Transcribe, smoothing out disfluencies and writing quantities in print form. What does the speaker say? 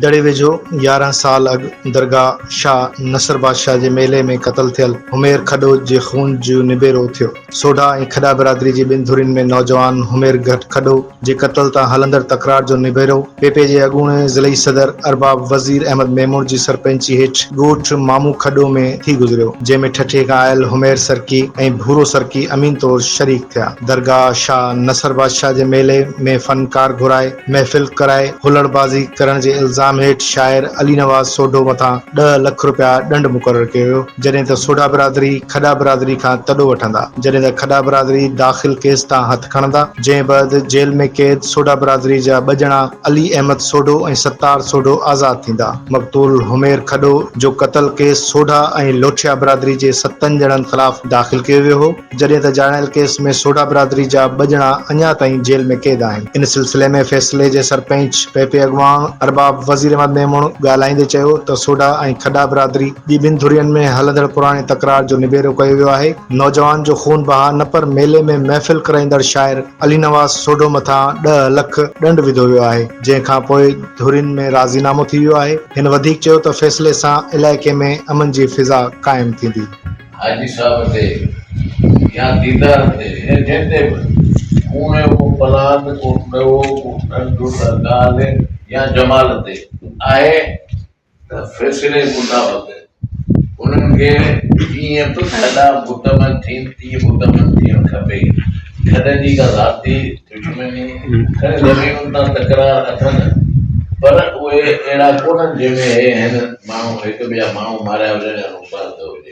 دڙي ويجهو 11 سال اڳ درگاهه شاهه نصر بادشاهه جي ميلي ۾ قتل ٿيل حمير کڏو جي خون جو نبيرو ٿيو. سوڍا ۽ کڏا برادري جي ٻن ڌرين ۾ نوجوان حمير کڏو جي قتل تان هلندڙ تڪرار جو نبيرو پ پ جي اڳوڻي ضلعي صدر ارباب وزير احمد ميمڻ جي سرپئنچي هيٺ ڳوٺ مامو کڏو ۾ ٿي گذريو، جنهن ۾ ٺٽي کان آيل حمير سرڪي ۽ ڀورو سرڪي امين طور شريڪ ٿيا. درگاهه شاهه نصر بادشاهه جي ميلي ۾ فنڪار گهرائي محفل ڪرائي هلڙ بازي ڪرڻ جي الزام هيٺ شاعر علي نواز سوڍو مٿان ڏهه لک رپيا ڏنڊ مقرر ڪيو ويو، جڏهن ته سوڍا برادري کڏا برادري کان تڏو وٺندا، جڏهن ته کڏا برادري داخل ڪيس تان هٿ کڻندا، جنهن بعد جيل ۾ قيد سوڍا برادري جا ٻه ڄڻا علي احمد سوڍو ۽ ستار سوڍو آزاد ٿيندا. مقتول حمير کڏو جو قتل ڪيس سوڍا ۽ لوٺيا برادري جي ستن ڄڻن خلاف داخل ڪيو ويو هو. جڏهن ته ڄاڻايل ڪيس ۾ سوڍا برادري جا ٻه ڄڻا اڃا تائين جيل ۾ قيد آهن. ان سلسلي ۾ فيصلي جي سرپئنچ پ پ اڳواڻ ارباب وزير احمد ميمڻ ڳالهائيندي چيو ته سوڍا ۽ کڏا برادري جي ٻن ڌرين ۾ هلندڙ پراڻي تڪرار جو نبيرو ڪيو ويو آهي، نوجوان جو خون بها نه پر ميلي ۾ محفل ڪرائيندڙ شاعر علي نواز سوڍو مٿان ڏهه لک ڏنڊ وڌو ويو آهي، جنهن کان پوء ڌرين ۾ راضي نامو ٿي ويو آهي. هن وڌيڪ چيو ته فيصلي سان علائقي ۾ امن جي فضا قائم ٿيندي. حاجي صاحب تي يا ديدار تي يا جنهن تي به خون جو ڪو پلاند، ڪو ڏوهه، ڪو ڏنڊ، ڪا ڳالهه يا جمال تي آهي ته فيصلي مطابق انهن کي جيئن به کڏا مطمئن ٿين تيئن مطمئن ٿيڻ کپي. کڏن جي ڪا ذاتي دشمني کڻي زمينن تان تڪرار اٿن پر اهي اهڙا ڪونهن جنهن ۾ هي هن ماڻهو هڪ ٻئي جا ماڻهو ماريا هجن يا نقصان ٿيو هجي.